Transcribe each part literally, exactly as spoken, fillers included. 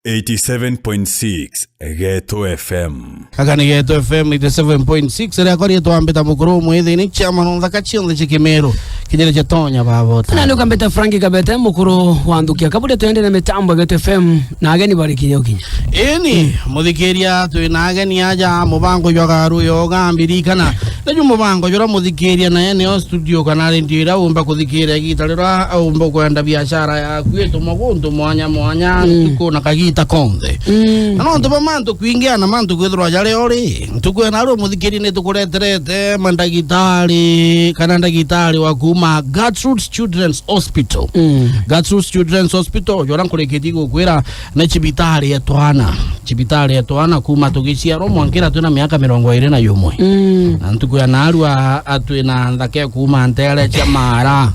eighty-seven point six Geto F M. Aka ni Geto F M eighty-seven point six, riakwa riitwa Mbita Mukuru Mwithini, chairman wa nthaka cionthe cia Kimiru, kinyere cha Tonya Babota. Na nuka Mbita Frank Kabete, mukuru wa nthukia. Kabla tuende na mitambo ya Geto F M, na ageni bari kinya ukinya. Ini, muthikiria, twina ageni aja, mubango jwa garu yo gambirikana. Naju mubango jura muthikiria na ene o studio kana redio ira umba kuthikiria igita rira umba kwenda biashara yaku itumwa guntu mwanya mwanya, mm, ntuku na kagita konthe. Mm. Na nontu ba mantu kwingia na mantu kwithirwa jari ori, ntuku ya naru muthikiria ni tukureterete mandagitari kana ndagitari wa kuma Gertrude's Children's Hospital. Mm. Gertrude's Children's Hospital, jura nkurikitie gukwira ni cibitari ya twana. Cibitari ya twana kuma tugiciarwa mwankira twina miaka mirongo iri na yumwe. Mm. Na ntuku ya narua atwina nthake kuma ntere cia mara.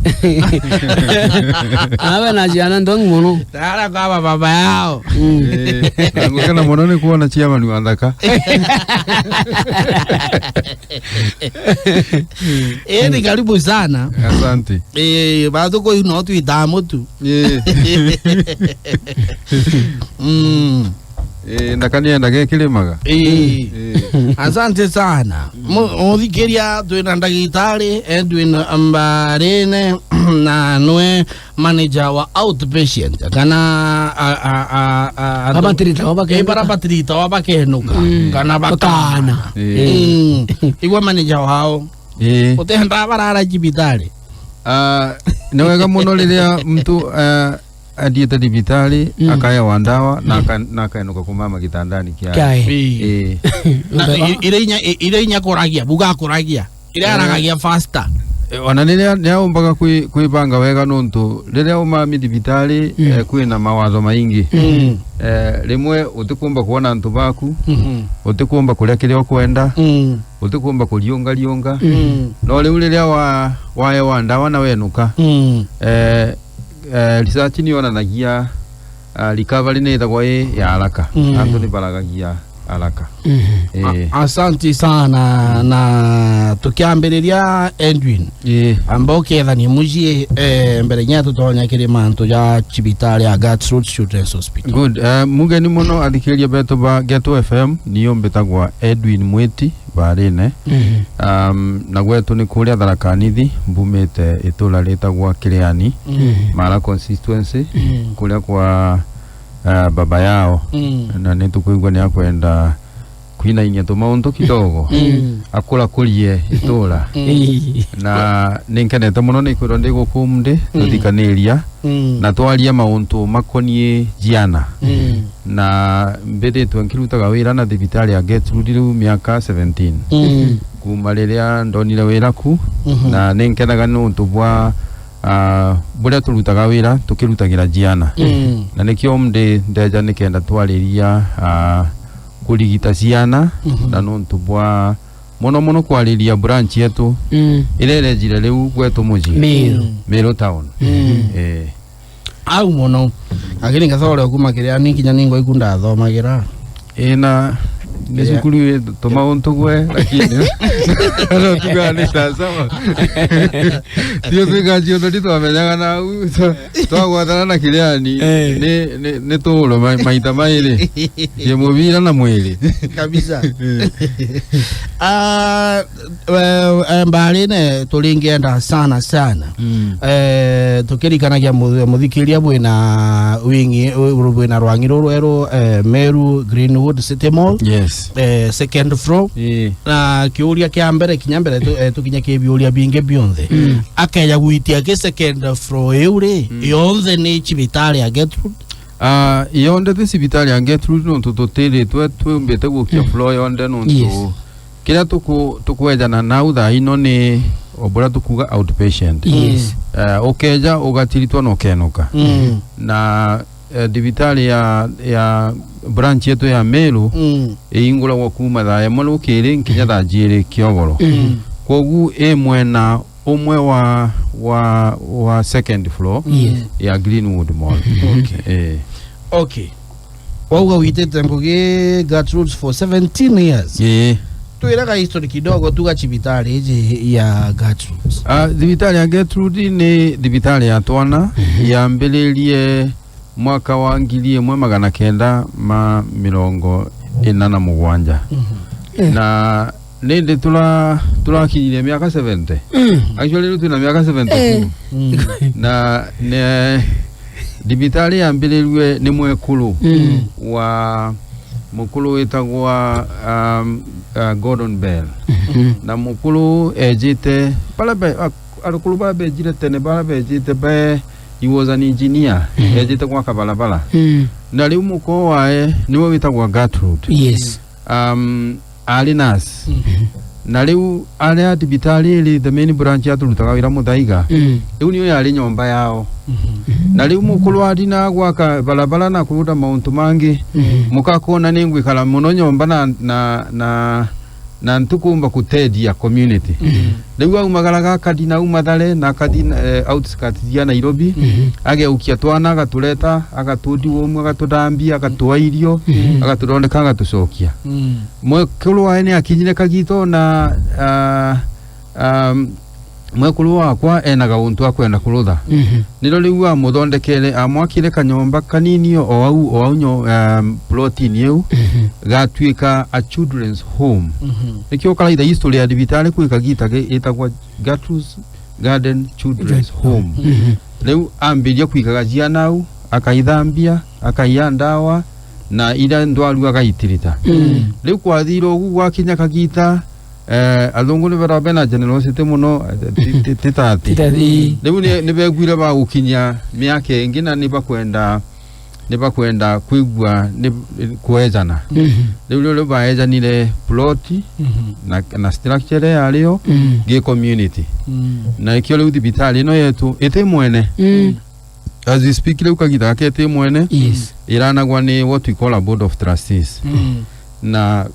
Awe na ciana ndongi mono. Tara kwa baba yao. Mm. Eh, na ngukena mono ni kuona chairman wa nthaka. Eh, ni karibu sana. Asante. Eh, bathuku ino twitamutu. Eh. Mm. Eh, ndakanienda gekirimaga. Eh. Eh. Asante sana. Mu-, muthikiria, twina ndagitari Edwin Mbarine, na nwe manager wa outpatient, kana a, a, a, a, antu, abatirita wa bakenuka. Eh, bara batirita wa bakenuka, mm, kana bakana. Bakana. Eh. Mm. Igwe manager wao. Eh. Utenda barara cibitari. Ah, ni wega mono riria mtu, ah, athiite thibitari, mm, akaewa ndawa, na, mm, aka-, na akaenuka kumama gitandani kiae. Kiae. Ii. Ii. Na i-, iria inya, i-, iria inya kuragia, buga kuragia. Iria, eh, aragagia faster. Eh, ona niria, niaumbaga kwi-, kwibanga wega nontu riria umami thibitari, mm, eh, kwina mawatho maingi. Mm. Eh, rimwe utikumba kuona antu baku, mhm, utikumba kuria kiria ukwenda, mm, utikumba kuriunga riunga. Mm. No riu riria wa-, waewa ndawa na wenuka, mm, eh, eh, research ni yonanagia, ah, recovery ni ithagwa i ya haraka. Mm. Antu ni baragagia haraka. Mhm. Eh. A-, asanti sana, na tukiambiriria Edwin, eh, amba ukethanie mucii, eh, mbere nya tutonya kiri mantu ja cibitari ya Gertrude Children's Hospital. Good. Eh, mugeni mono athikiria betu ba Geto F M, niyo mbitagwa Edwin Mwiti. Barine. Mhm. Um, na gwetu ni kuria Tharaka Nithi, mbumite itura ritagwa Kireani, mhm, Mara constituency, mhm, kuria kwa, uh, baba yao. Mhm. Na ni tukwigua ni akwenda kwinainia tumauntu kidogo. Mhm. Akurakurie itura. Mhm. Na ni nkenete mono ni kwirwa ndi guku ndi, mhm, tuthikaniria. Mm. Na twaria mauntu makonie ciana. Mm. Na mbithitwe nkirutaga wira na thibitari ya Gertrude riu miaka seventeen. Mm. Kuma riria ndonire wira ku, mhm, na ni nkenaga niuntu bwa, ah, buria turutaga wira tukirutagira ciana. Mm. Na nikio ndi ndeja nikenda twariria, ah, kurigita ciana, mhm, na niuntu bwa mono mono kwariria branch yetu, mm, iria irejire riu gwetu mucii. Meru. Mm. Meru town. Mm. Eh. Au mono. Lakini ngathoore kuma Kireani kinya ni ngwa iku ndathomagira. Eh, na, eh, ni cukuru i tumauntu gwe, lakini no tugaa ni sawa sawa. Tio twika ciondo ni twamenyaga na au. Twagwatana na Kireani, eh, ni, ni, ni tuuro ma-, maita mairi. Kimubira na mwiri. Kabisa. Eh. Ah, eh, eh, Mbarine turingienda sana sana. Mm. Eh, tukirikanagia mu-, muthikiria bwina wingi, bwina rwangi ruru rweru, eh, Meru Greenwood City Mall. Yes. Eh, second floor. Eh. Na kiuria kia mbere kinya mbere tu-, eh, tukinya ki biuria bingi bionthe. Mm. Akeja gwitia ki second floor iu ri, mm, yonthe ni cibitari ya Gertrude? Ah, yonthe ti cibitari ya Gertrude, nontu tutiritwe twiumbite gukia, mm, floor yonthe, nontu, yes, kiria tuku-, tukwejana nau thaa ino ni o buria tukuuga outpatient. Yes. Eh, ukeja ugatiritwa na ukenuka. Mm. Na eh, thibitari ya, ya branch yetu ya Meru, mm, iinguragwa kuuma thaa imwe rukiri nkinya thaa jiiri kiogoro. Mm. Kwogu i mwena umwe wa, wa, wa second floor, yes, ya Greenwood Mall. Okay. Eh. Okay. Wauga witite ngugi Gertrude's for seventeen years. Ii. Twiraga history kidogo tuga cibitari iji ya Gertrude's. Ah, thibitari ya Gertrude ni thibitari ya twana, mhm, yambiririe mwaka wa ngiri imwe magana kenda ma mirongo ina na mugwanja. Mhm. Eh. Na nindi tura-, turakinyire miaka seventy. Mm. Actually, riu twina miaka seventy-two. Eh. Mm. Na ne, thibitari yambirirue ni mwekuru Mm. wa mukuru witagwa, um, uh, Gordon Bell. Mhm. Na mukuru ejite, bara be-, a-, arukuru bara bejire tene, bara bejite be, he was an engineer, Mhm. ejite gwaka barabara. Mm. Na riu muko wae niwe witagwa Gertrude. Yes. Um, ari nurse. Mhm. Na riu aria thibitari iri the main branch aturutaga wira Muthaiga. Mm. Riu niyo yari nyomba yao. Mhm. Na riu mukuru ari na gwaka barabara na kuruta mauntu mangi, Mhm. muka akona ni ngwikara muno nyomba na, na, na, na ntukumba kutedia community. Mhm. Riu aumagaraga akathi nau Mathare na akathi, eh, outskirts cia Nairobi, Mhm. ageukia twana agatureta, agatundi umwe, agatudambia, agatua irio, Mhm. agatuthondeka, agatucokia. Mm. Mwekuru wae ni akinyire kagito na, ah, um, mwekuru wakwa ena gauntu akwenda kurutha. Mhm. Niro riu amuthondekere, amwakire kanyomba kanini o au, o au nyo-, um, plotini iu, Mhm. gatuika a children's home. Mhm. Nikio karaitha history ya thibitari kwi kagita ge-, itagwa Gertrude's Garden Children's Home. Mhm. Riu ambiria kwikaga ciana au, akaithambia, akaiya ndawa, na iria ndwaru agaitirita. Mm. Riu kwathire ugu gwakinya kagita, eh, athungu ni bara bena generosity muno, eh, ti, ti, ti ta ati. Ti ta ati. Riu ni, ni beguire bagukinyia miaka ingi na ni bakwenda ni bakwenda kwigua ni, ni kwejana. Mhm. Riu, riu, riu baejanire plot Mhm. na, na structure yario Mhm. gi community. Mm. Na ikio riu thibitari ino yetu iti mwene. Mm. As we speak, riu kagita gake iti mwene. Yes. Iranagwa ni what we call a board of trustees. Mm. Na,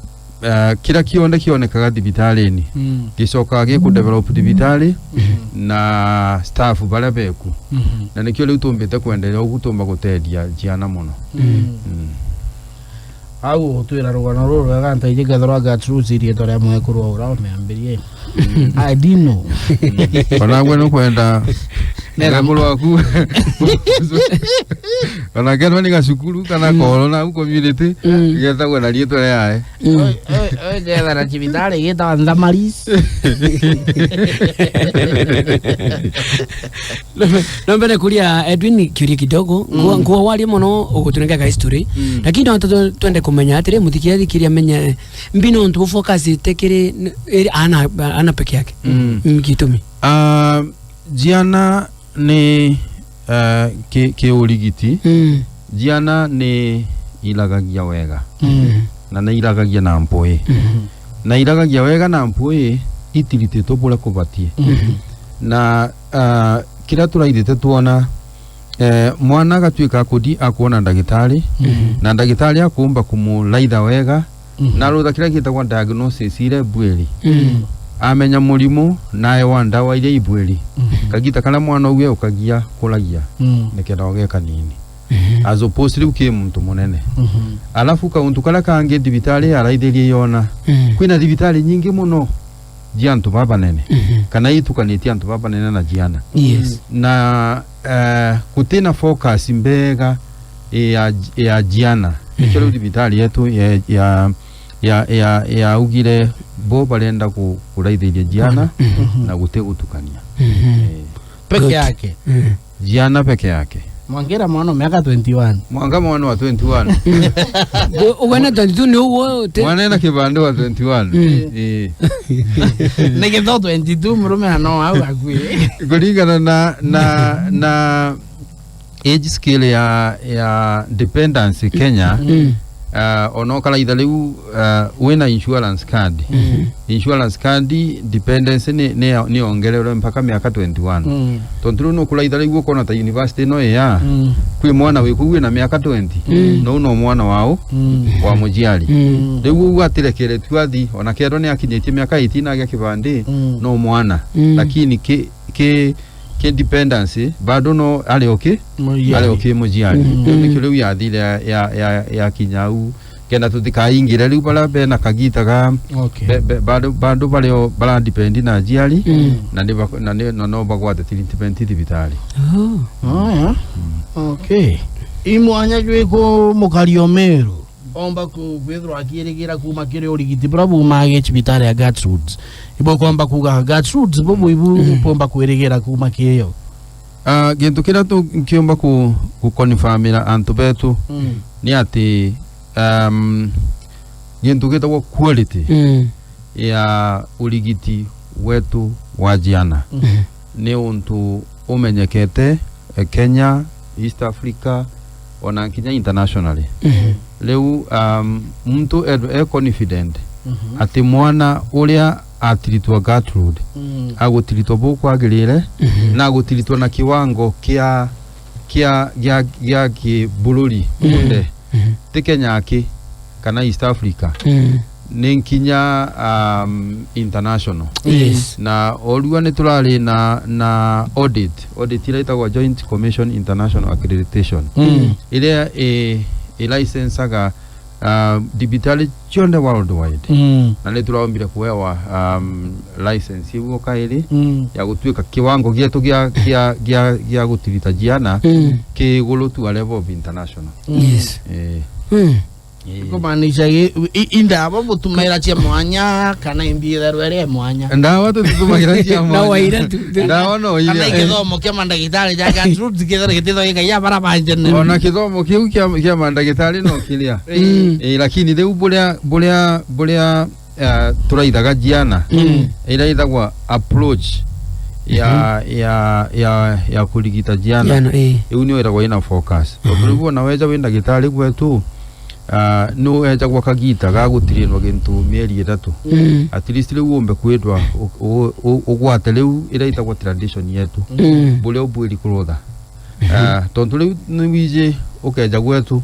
eh, kira kionthe kionekaga thibitarini, Mm. gicokaga giku develop thibitari Mhm. na staff baria beku. Mhm. Na nikio riu tumbite kwenderea ugu, tumba guteethia ciana muno. Mm. Mm. Au utwira rugano ruru rwega, ntaiji kethirwa Gertrude iriitwa ria mwekuru wa uria umiambirie. I didn't know. Ona gwe nukwenda Nega. Mwekuru waku. Ona kethirwa ni gacukuru kana Mm. koro na au community, Mm. getagwa na riitwa riae. Mm. Oi, oi, oi, getha na cibitari gitawa Nthamaris. No mbere kuria Edwin kiuria kidogo. Ngwa, Mm. ngwa waria mono ugutunengeka history. Mm. Lakini no tu-, twende kumenya atiri, muthikiria thikiria menye mbino ntu focus itekiri n-, iri ana, ana peke yake. Mm. Mm, gitumi. Ah, ciana ni, eh, ki, ki urigiti. Mm. Ciana ni iragagia wega. Mm. Na ni iragagia na mpui. Mm. Na iragagia wega na mpui itirititwe buria kubatie. Mm. Na, ah, kiria turaithite twona, eh, mwana agatuika akuthi akwona ndagitari, Mm. na ndagitari akumba kumuraitha wega, Mhm. Na arutha kiria gitagwa diagnosis iria ibwiri. Mm. Amenya murimu, na aewa ndawa iria ibwiri. Mhm. Kagita karia mwana ugu eukagia, kuragia, Mm. nikenda oge kanini. Mhm. As opposed riu ki muntu munene. Mhm. Alafu kauntu karia kangi thibitari araithirie yona. Mm. Kwina thibitari nyingi muno cia antu babanene. Mhm. Kana itukanitie antu babanene na ciana. Yes. Na, eh, gutina focus mbega ya, ya ciana. Nikio riu Mhm. thibitari yetu ya, ya, ya, ya, yaugire bo barenda ku-, kuraithiria ciana Mhm. na guti gutukania. Mhm. Eh. Peke Good. yake. Mhm. Ciana peke yake. Mwangira mwana miaka twenty-one. Mwanga mwana wa twenty-one. Bo-, ugana twenty-two ni uguo te- Mwana ena kibande wa twenty-one. Mm. Eh. Ni githo twenty-two murume ano au akui. Kuringana na, na, na age scale ya, ya dependence Kenya, Mm. ah, ona ukaraitha riu, ah, wina insurance card. Mm. Insurance card, dependence ni, ni, ni ongererwe mpaka miaka twenty-one. Mm. Tontu riu nukuraitha riu ukona ta university ino iya, Mm. kwi mwana wi kuu wina miaka twenty, Mm. no no mwana wao Mm. wa muciari. Mm. Riu uu atirekeretue athi, ona kethirwa ni akinyitie miaka eighteen agia kibandi, Mm. no mwana. Mm. Lakini ki, ki, ki dependence, bado no ari o ki? Muciari. Ari o ki muciari. Mm. Riu nikio riu yathire ya, ya, ya, ya kinya au. Kenda tutikaingire riu baria bena kagita ga Okay. be-, be-, bandu, bandu bario bara depend na aciari, Mm. na ni bak-, na ni, na no bagwate treatment thibitari. Oh. Aya. Mm. Okay. I mwanya jwiku mukari o Meru omba ku-, kwithirwa akirigira kuuma kiri urigiti bura buumaga cibitari ya Gertrudes? Ibo kwamba kuuga Gertrudes, bubu ibu Mm. bumba kwirigira kuuma kiyo? Ah, gintu kiria tu-, nkiumba ku-, gukonfamira antu betu Mm. ni ati, um, gintu gitagwa quality Mm. ya urigiti wetu wa ciana Mm. ni untu umenyekete, eh, Kenya, East Africa, ona kinya internationally. Mhm. Riu, um, muntu e, e confident Mhm. ati mwana uria atiritwa Gertrude Mm. agutiritwa bukwagirire Mhm. na agutiritwa na kiwango kia, kia, gia, gia kibururi Mhm. bunde. Mhm. Ti Kenya aki, kana East Africa. Mm. Ni nkinya, um, international. Yes. Na orua ni turari na, na audit, audit iria itagwa Joint Commission International Accreditation. Mm. Iria i, i licensaga, uh, thibitari cionthe worldwide. Mm. Na ni turaombire kuewa, um, license iu o kairi Mm. ya gutuika kiwango gietu gia, gia, gia, gia gutirita ciana Mm. ki iguru to a level of international. Yes. Eh. Mm. Eh. Kumaanisha i, i, indawa butumaira cia mwanya kana imbi itherwa iri mwanya? Ndawa tutitumagira cia No mwanya. waira tu, tu. Ndawa no Kana iria. Githomo kia mandagitari ja Gertrude kithera gititho gikaia bara banjene. Ona githomo kiu kia, kia mandagitari no kiria. Mm. Eh, lakini riu buria, buria, buria, eh, turaithaga ciana, Mm. iria ithagwa approach ya, Mhm. ya, ya, ya kurigita ciana. Ciana, eh. Iu nio iragwa ina focus. Mhm. Tondu riu ona weja wi ndagitari gwetu, ah, ni wejagwa kagita ga gutirinwa gintu mieri ithatu. Mm. At least riu umbe kwendwa u-, u-, u-, ugwate riu iria itagwa tradition yetu. Mm. Buria ubwiri kurutha. Mhm. Ah, tondu riu ni wiji ukeja gwetu,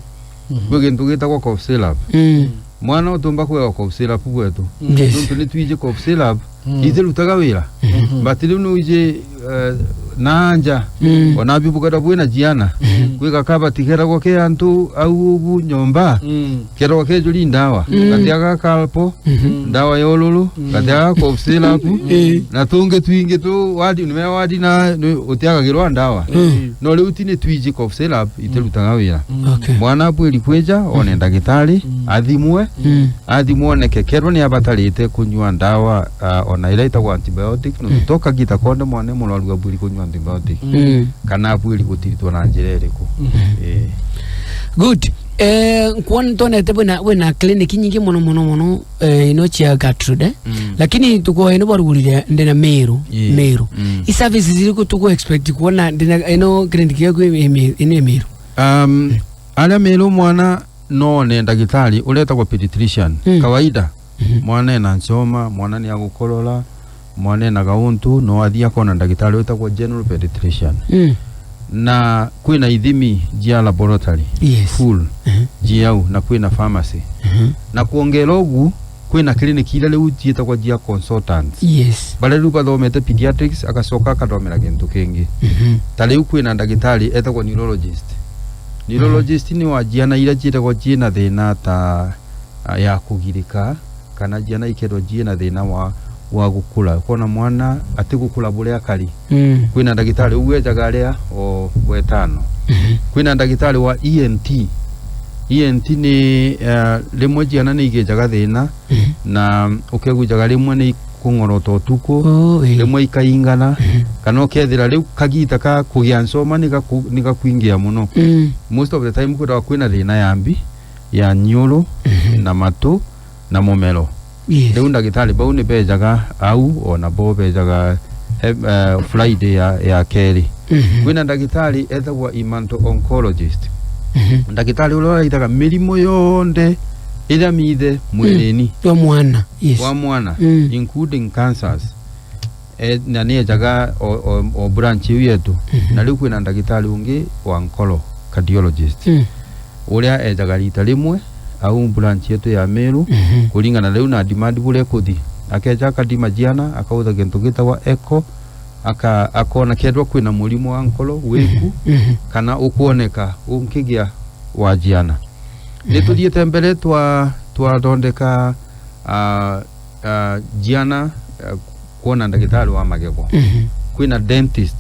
Mhm. kwi gintu gitagwa cough syrup. Mm. Mwana utumba kwewa cough syrup gwetu. Yes. Nontu ni twiji cough syrup Mm. itirutaga wira. Mhm. But riu ni wiji, eh, na nja, Mm. ona bibukara bwina ciana. Mm. Kwi gakabati keragwa ke antu au ugu nyomba, Mm. keragwa kejuri ndawa. Mm. Gatiaga Calpol, Mhm. ndawa ya ururu, Mm. gatiaga cough syrup, Eh. na tungi twingi tu wadi, ni wadi na ni utiagagirwa ndawa. Mm. No riu ti ni twiji cough syrup itirutaga wira. Mm. Okay. Mwana abwiri kwija one ndagitari, Mm. athimwe, Mm. athimwe oneke kerwa ni abatarite kunyua ndawa, ah, ona iria itagwa antibiotic, nontu Mm. to kagita konde mwana e murwaru abwiri kunyua antibiotic, Mm. kana abwiri gutiritwa na njira iriku. Mm. Eh. Good. Eh, nkwona ntonete wina, wina clinic nyingi mono, mono, mono, eh, ino cia Gertrude, eh? Mm. Lakini tukoe ni bwarugurire ndina Meru, Yeah. Meru. Mm. I services iriku tuku expect kuona ndina ino clinic yaku i, i, i, i Meru? Um, aria Meru mwana no one ndagitari uria etagwa pediatrician. Mm. Kawaida, Mhm. mwana ena nsoma, mwana ni agukorora, mwana ena gauntu, no athii akona ndagitari witagwa general pediatrician. Mm. Na kwina ithimi jia laboratory Yes. full Mhm. jia au, na kwina pharmacy. Mhm. Na kwongera ugu, kwina clinic iria riu jiitagwa jia consultants. Yes. Baria riu bathomete pediatrics, agacoka akathomera gintu kingi. Mhm. Ta riu kwina ndagitari etagwa neurologist. Neurologist ni wa ciana iria ciitagwa ciina thina ta, a, ya kugirika, kana ciana ikethwa ciina thina wa, wa gukura. Ukona mwana atigukura buria akari. Mm. Kwina ndagitari uu ejaga aria o wetano. Mhm. Kwina ndagitari wa E N T. E N T ni, eh, rimwe ciana ni igijaga thina, Mhm. na ukegwijaga rimwe ni ikung'orota utuku, Oh, eh. rimwe ikaingana, Mhm. kana ukethira riu kagita ka kugia nsoma ni gaku-, ni gakwingia muno. Mm. Most of the time kwithagwa kwina thina ya mbi, ya nyuru, Mhm. na matu, na mumero. Yes. Riu ndagitari bau ni bejaga au, ona bo bejaga, eh, eh, Friday ya, ya keri. Mhm. Kwina ndagitari etagwa imanto oncologist. Mhm. Ndagitari uria uraithaga mirimo yonthe iria miithe mwirini. Wa mwana, yes. Wa mwana, Mm. including cancers. E, na ni ejaga o, o, o branch iu yetu. Mhm. Na riu kwina ndagitari ungi wa nkoro, cardiologist, Mm. uria ejaga rita rimwe au branch yetu ya Meru, Mhm. kuringana riu na demand buria ikuthi. Akeja akathima ciana, akautha gintu gitagwa echo, aka-, akona kethirwa kwina murimo wa nkoro wiku, Mhm. kana ukwoneka unkigia wa ciana. Mhm. Ni tuthiite mbere twa-, twathondeka ah, ah, ciana, ah, kwona ndagitari wa magego. Mhm. Kwina dentist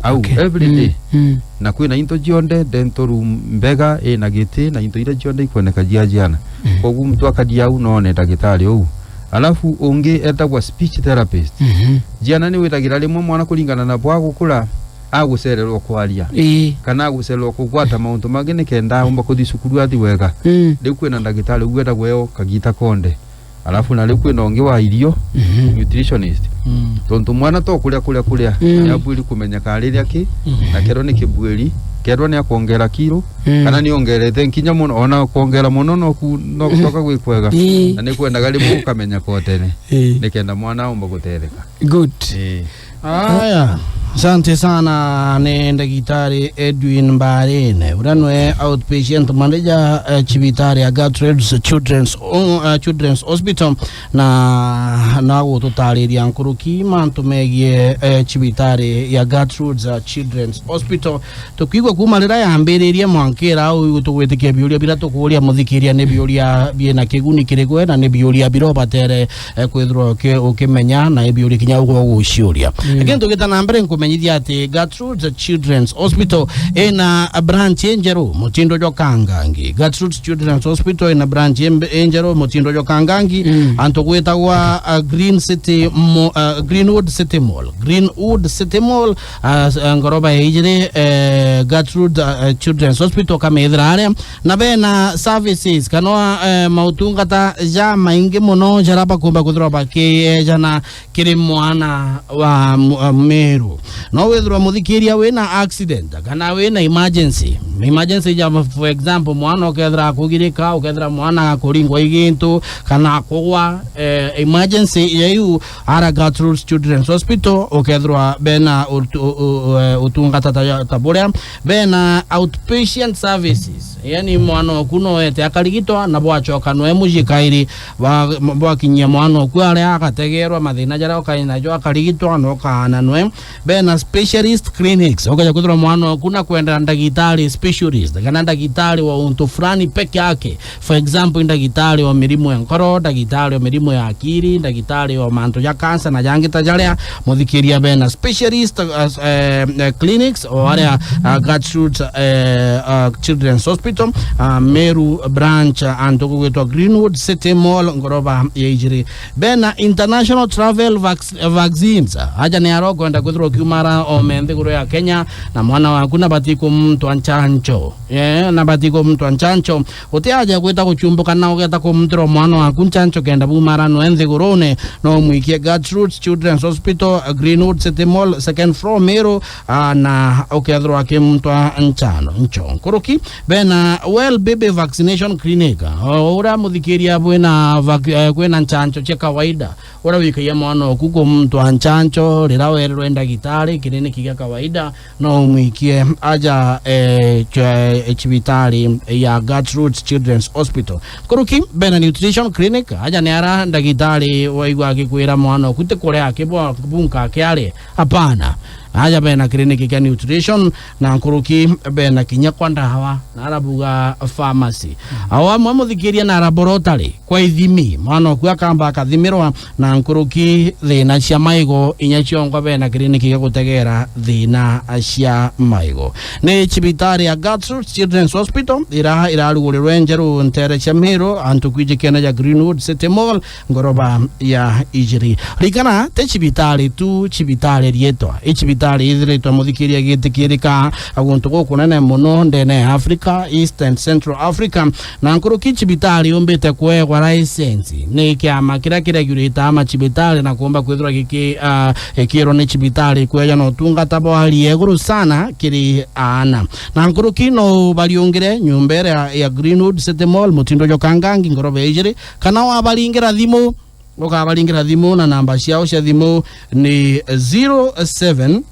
au, okay, every day. Mm. Na kwina into cionthe, dental room mbega, ina giti, na into iria cionthe ikwoneka cia ciana. Mm. Koguo muntu akathii au, no one ndagitari uu. Alafu ungi etagwa speech therapist. Mhm. Ciana ni withagira rimwe mwana kuringana na bwa gukura, agucererwa kwaria. Ii. Kana agucererwa kugwata mauntu mangi nikenda aumba kuthi cukuru athi wega. Mm. Riu kwina ndagitari uu etagwa eo kagita konde. Alafu na riu kwina ungi wa irio, mhm, nutritionist. Mm. Tontu mwana to kuria, kuria, kuria, mm, ni abwiri kumenyeka ariria ki, mhm, na kerwa ni kibwiri, kerwa ni akwongera kiro, mm, kana ni ongerete nkinya mono, ona kwongera mono no ku-, no gucoka gwi kwega. Ii. Na ni kwendaga rimwe ukamenya kwa tene, ii, nikenda mwana aumba gutetheka. Good. Ii. Aya, asante sana, ni ndagitari Edwin Mbarine, uria nwe outpatient manager, eh, cibitari ya Gertrude's Children's, uh, Children's Hospital, na, na gututariria nkuruki mantu megie, eh, cibitari ya Gertrude's, uh, Children's Hospital. Tukwigua kuma riria yambiririe mwanka ira au, tugwitikia biuria biria tukuria muthikiria ni biuria biina kiguni kiri gwe, na ni biuria biria ubatere eh, kwithirwa uki-, ukimenya na ibiuria kinya ugwa guciuria. Mm. Lakini tugita na mbere, nkumenyithia ati Gertrude's Children's Hospital ina branch injeru mutindo jwa Kangangi. Gertrude's Children's Hospital ina branch imbe-, injeru mutindo jwa Kangangi. Mm. Antu gwitagwa, uh, Green City Mo-, uh, Greenwood City Mall. Greenwood City Mall, uh, s-, uh, ngoroba ya ijiri, eh, Gertrude, uh, uh, Children's Hospital kamethira aria. Na bena services, kana, eh, mautungata ja maingi mono jaria bakumba kwithirwa bakiejana kiri mwana wa mu-, wa Meru. No withirwa muthikiria wina accident, kana wina emergency. Emergency ja, for example, mwana ukethira akugirika, ukethira mwana akuringwa igintu, kana akugwa, eh, emergency ya iu, ara Gertrude's Children's Hospital, ukethirwa bena ut-, u-, u-, eh, utungata ta, ta buria, bena outpatient services. Yani mwana oku no ete akarigitwa, na bwacoka nwe mucii kairi, bwa-, bwakinyia mwana oku aria agategerwa mathina jaria ukai najo akarigitwa, na ukaana nwe. Bena specialist clinics, ukaja kwithirwa mwana oku na kwenda ndagitari specialist, kana ndagitari wa untu fulani peke yake. For example, ndagitari wa mirimo ya nkoro, ndagitari wa mirimo ya akiri, ndagitari wa mantu ja cancer na jangi ta jaria, muthikiria bena specialist, uh, eh, clinics, o aria, uh, Gertrude, eh, uh, Children's Hospital, uh, Meru branch, uh, antu kugwitwa Greenwood City Mall, ngoroba ya ijiri. Bena international travel vac-, vaccines, aja ni aria ukwenda kwithirwa ukiumara ome nthiguru ya Kenya, na mwana waku nabati kumtwa nchancho. Eh, nabati kumtwa nchancho. Uti aja gwita guchumbuka na ugeta kumtira mwana waku nchancho kenda bumara nwe nthigurune, no umwikie Gertrude's Children's Hospital, Greenwood City Mall, second floor, Meru, ah, na ukethirwa akimtwa nchano, ncho. Nkuruki, bena Well Baby Vaccination Clinic, o uria muthikiria bwina vac-, eh, kwina nchancho cia kawaida. Uria wikagia mwana oku kumtwa nchancho, riria wererwe ndagitari, kiriniki gia kawaida, no umwikie aja, eh, chwa-, eh, cibitari ya Gertrude Children's Hospital. Nkuruki, bena nutrition clinic, aja ni ara ndagitari waigua akikwira mwana oku ti kuria akibwa-, bunka akiari. Hapana. Aja bena clinic kia nutrition, na nkuruki bena kinya kwa ndawa, na arabuga pharmacy. Ao amwe muthikirie na laboratory, kwa ithimi, mwana oku akamba akathimirwa, na nkuruki thina cia maigo, inya ciongwa bena kiriniki gia gutegera thina cia maigo. Ni cibitari ya Gertrude Children's Hospital, ira irarugurirwe njeru ntere cia Meru, antu kwijikene ja Greenwood City Mall, ngoroba ya ijiri. Rikana, ti cibitari tu, cibitari rietwa. I cibitari ithiritwe muthikiria gitikirika guntu gukunene muno ndene ya Africa, East and Central Africa, na nkuruki cibitari yumbite kuegwa license ni kiama kiria kiregurite macibitari na kuumba kwithirwa giki-, ah, ikirwo ni cibitari kweja na utungata bwa hali ya iguru sana kiri aana. Na nkuruki no bariungire nyumba iria ya Greenwood City Mall, mutindo jwa Kangangi, ngoroba ya ijiri, kana wabaringira thimu, ukabaringira thimu na namba ciao cia thimu ni zero seven,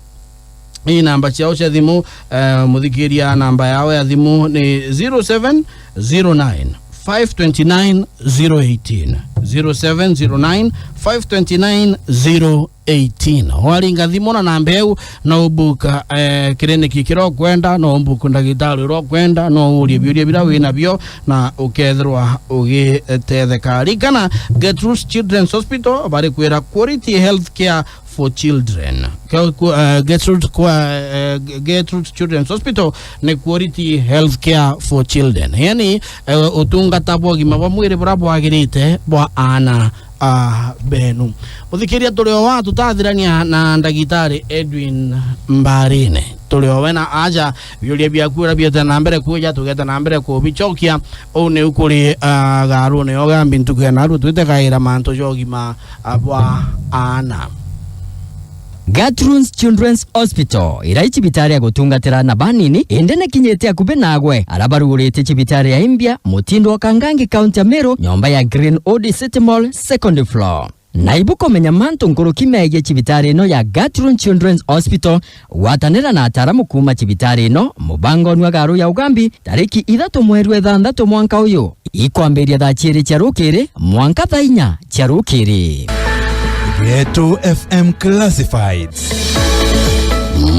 ii namba ciao cia thimu, eh, muthikiria namba yao ya thimu ni zero seven zero nine five twenty nine zero eighteen, zero seven zero nine five twenty-nine zero eighteen. Waringa thimu na namba iu, no ubuka, eh, kiriniki kiria ukwenda, no ubuku ndagitari uria ukwenda, no urie biuria biria wina bio, na ukethirwa ugitetheka. Ririkana, Gertrude's Children's Hospital bari kwira quality health care for children. Ke-, ku-, eh, Gertrude kwa, eh, Gertrude Children's Hospital ni quality health care for children. Yani, eh, utungata bwa ugima bwa mwiri buria bwagirite bwa aana, ah, benu. Muthikiria, turi o wa tutathirania na ndagitari Edwin Mbarine. Turi o we na aja, biuria biaku uria biete na mbere kuja, tugete na mbere kubicokia. Uu niu kuri, ah, garune o gambi ntuku ya narua twite gaira mantu ja ugima, ah, bwa aana. Gertrude's Children's Hospital, iria i cibitari ya gutungatira na banini, indi ni kinyite akubi nagwe, aria barugurite cibitari ya Imbia, mutindo wa Kangangi, kaunti ya Meru, nyomba ya Greenwood City Mall, second floor. Na ibukumenya mantu nkuruki megie cibitari ino ya Gertrude Children's Hospital, gwatanira na ataaramu kuuma cibitari ino, mubango nwa garu ya ugambi, tariki ithatu mweri wa ithanthatu mwanka uyu, ikwambiria thaa ciiri cia rukiri mwanka thaa inya cia rukiri. Geto F M Classifieds.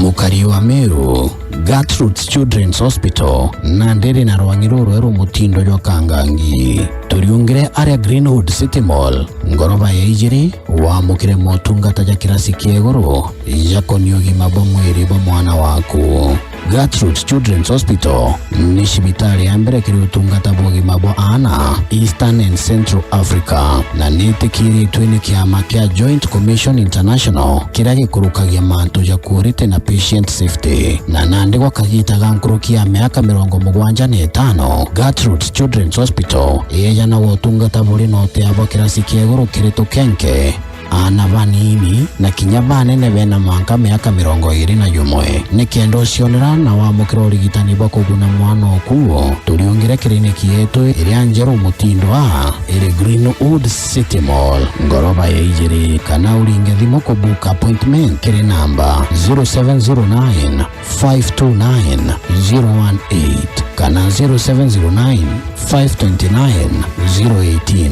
Mukari wa Meru, Gertrude's Children's Hospital, na ndiri na rwangi rurweru mutindo jwa Kangangi. Turiungire aria Greenwood City Mall, ngoroba ya ijiri, wamukire motungata ja kirasi kia iguru, jakonie ugima bwa mwiri bwa mwana waku. Gertrude's Children's Hospital ni cibitari ya mbere kiri utungata bwa ugima bwa aana Eastern and Central Africa, na ni itikiritwe ni kiama kia Joint Commission International kiria gikurukagia mantu ja quality na patient safety. Na nandi gwa kagita ga nkuruki ya miaka mirongo mugwanja na itano, Gertrude's Children's Hospital iejanaga utungata buri na utia bwa kirasi kia iguru kiri tukenke, aana banini, na kinya banene bena mwanka miaka mirongo iiri na jumwe. Nikenda ucionera na wamukira urigitani bwa kuguna mwana oku, turiungire kiriniki yetu iria njeru mutindo A, iri Greenwood City Mall, ngoroba ya ijiri, kana uringe thimu kubuka appointment kiri namba zero seven zero nine, five two nine, zero one eight kana zero seven zero nine, five twenty nine, zero eighteen.